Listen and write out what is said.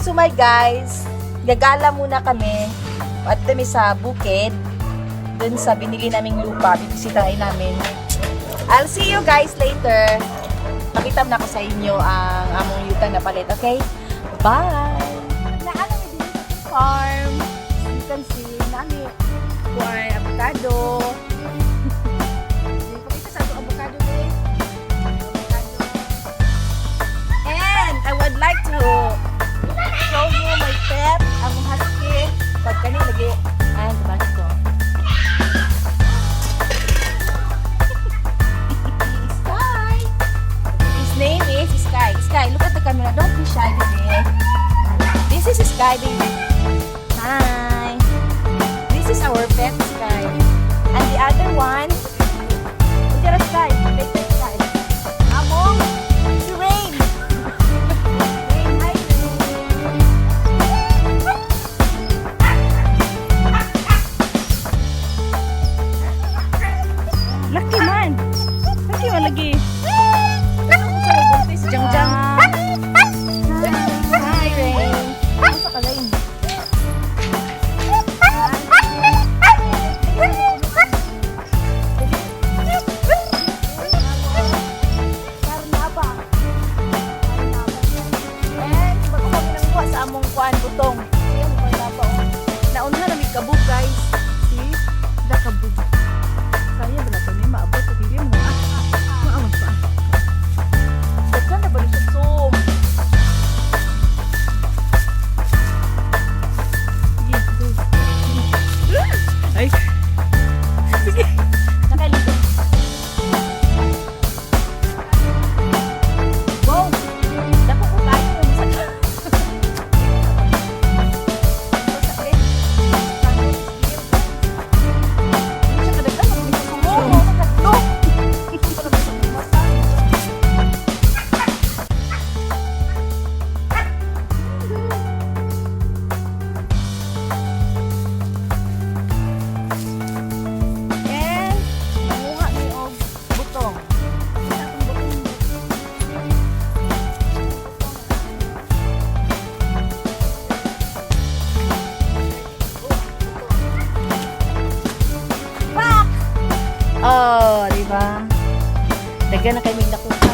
Sumay, guys. Gagala muna kami. At kami sa bukid. Dun sa binili naming lupa. Bibisitahin namin. I'll see you guys later. Pakita na ko sa inyo ang among yuta na palit, okay? Bye! Naa mi diri sa farm. You can see, nami kuan avocado. Pakita sa ato avocado eh. Avocado. And I would like to show you my pet, ang husky. Pag kani lagi, ay, tabangin ko. Sky! His name is Sky. Sky, look at the camera. Don't be shy, baby. This is Sky, baby. Hi. This is our pet, Sky. And the other one, look at Sky. Take that, Sky. Among si Rain. Rain, hi, Rain. Lucky man. Lucky man lagi. Buntis, Jang Jang. Hi, Rain. Asa ka, Rain? Karnaba. And bago kami nanguha sa among kuan butong. See, ang karnaba oh. Naunhan na mi kabog, guys. See? Da kabog. Kaya ba na to ni maabot sa dili mo ah. Maabot pa. Daghan na ba ni siya zoom? Sige, go. Sige. Ay. Sige. Nakaligo. Wow! Dako ko kayo yung sa. Hindi siya kadaghan, mag sumo, kadlo. And nanguha mi og butong. Pakita akong butong. Pak! Oh, di ba? Daghan na kay mig nakuha.